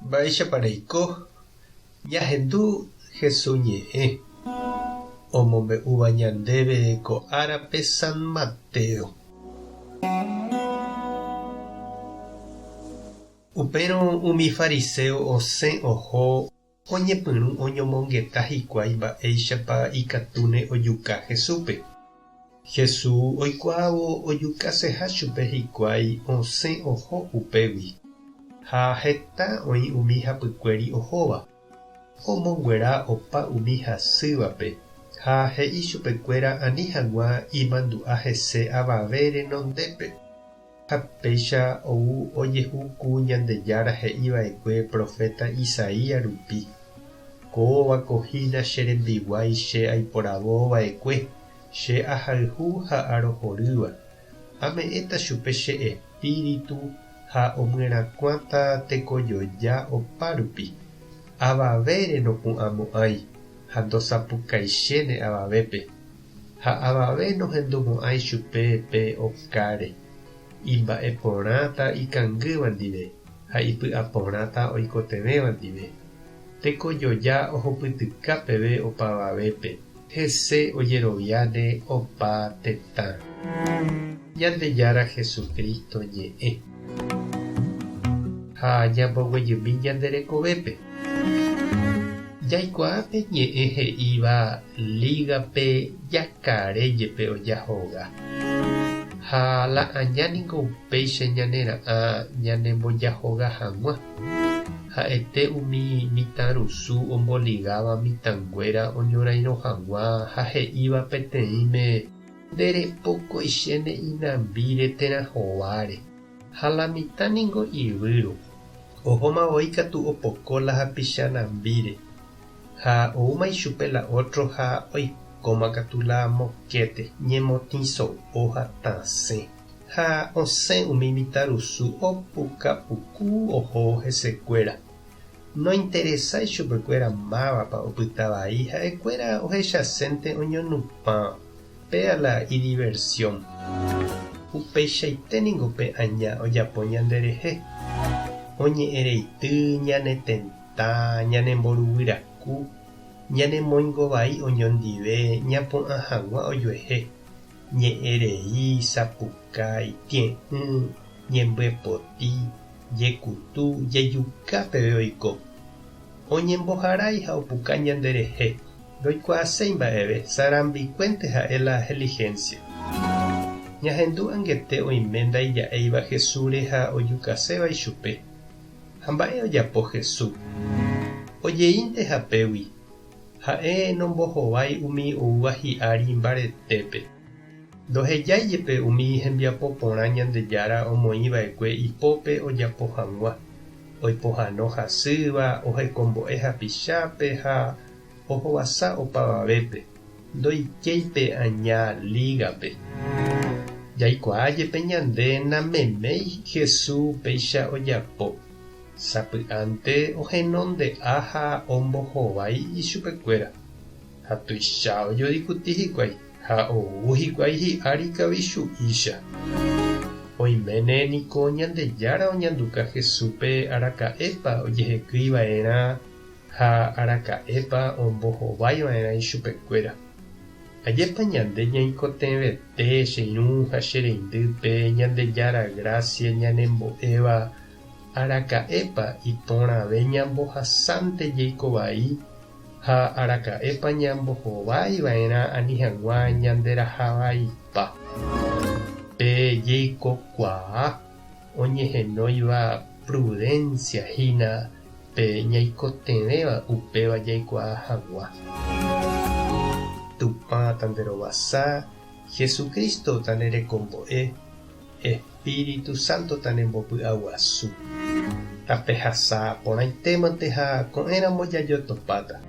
Mba'éichapa reiko ñahendu Hesu ñe'ẽ omombe'úva ñandéve ko árape San Mateo? Upérõ umi fariséo osẽ oho oñepyrũ oñomongeta hikuái mba'éichapa ikatúne ojuka Jesúspe. Jesús oikuaávo ojukaseha chupe hikuái osẽ oho upégui, ha heta oĩ umi hapykuéri ohóva, omonguera opa umi hasývape ha he'i chupekuéra ani hag̃ua imandu'a hese avave renondépe. Ha péicha ou ojehu ku Ñandejára he'i va'ekue proféta Isaías rupi, Kóva ko hína che rembiguái che aiporavo va'ekue, che ahayhu ha arohorýva. Ame'ẽta chupe che espíritu ha omyerakuãta tekojoja opa rupi. Avavére nopu'ãmo'ãi ha ndosapukaichéne avavépe. Ha avave nohendumo'ãi chupe pe okáre. Imba'e porãta ikangýva ndive ha ipy'a porãta oikotevẽva ndive. Tekojoja ohupytyka peve opavavépe, hese ojeroviáne opa tetã. Ñandejára Jesucristo ñe'ẽ. Ha ñamboguejymi ñande rekovépe. Jaikuaa pe ñe'ẽ he'íva lígape jakare jepe ojahoga. Ha la aña ningo upéicha ñanera'ã ñanembojahoga hag̃ua. Ha'ete umi mitãrusu omboligáva mitãnguéra oñorairõ hag̃ua ha he'íva peteĩme nderepokoichéne inambíre térã hováre. Ha la mitã ningo ivýro. Ohóma voi katu opoko la hapicha nambíre. Ha oúma ichupe la ótro ha oikóma katu la mokéte, ñemotĩ so'o ha tasẽ. Ha osẽ umi mitãrusu opuka puku ohóvo hesekuéra. Nointeresái chupekuéra mávapa opyta vai, ha'ekuéra ohechasénte oñonupã. Péa la idiversión. Upeichaite ningo pe aña ojapo ñanderehe. Oñe'ẽreity ñane tenta, ñanemboruguy raku, ñanemoingovai oñondive ñapu'ã hag̃ua ojuehe, ñe'ẽ rei, sapukái, tie'ỹ, ñembyepoti, jekutu, jejuka peve oiko. Oñemboharái ha opuka ñanderehe, ndoikuaaséi mba'eve, sarambikuénte ha'e la helihénsia. Ñahendu angete oime ndaija'éiva Jesúsre ha ojukaséva ichupe. Ha mba'e ojapo Jesús? Ojeínte hapégui. Ha'e nombohovái umi oúva hi'ári mbaretépe. Ndohejái jepe umi hembiapo porã Ñandejára omoĩ va'ekue ipópe ojapo hag̃ua, oipohãno hasýva, ohekombo'e hapichápe ha ohovasa opavavépe, ndoikéi pe aña lígape. Jaikuaa jepe ñande nameméi Jesús péicha ojapo, sapy'ánte ohenonde'a ha ombohovái ichupekuéra, ha tuicha ojodikuti hikuái. Ha ou hikuái hi'ári kavichu'ícha. Oiméne niko Ñandejára oñanduka Jesúspe araka'épa ojehekýi va'erã ha araka'épa ombohovái va'erã ichupekuéra. Ajépa ñande ñaikotevẽte che irũ ha che reindýpe Ñandejára grásia ñanembo'éva araka'épa iporãve ñambohasánte jeiko vai Ha araka'épa ñambohovái va'erã ani hag̃ua ñanderahavaipa? Pe jeikokuaa oñehenóiva prudencia hína pe ñaikotevẽva upéva jaikuaa hag̃ua. Tupã tanderovasa, Jesucristo tanerekombo'e, Espíritu Santo tanembopy'aguasu. Tapehasa porãitémante ha ko'ẽramo jajotopáta.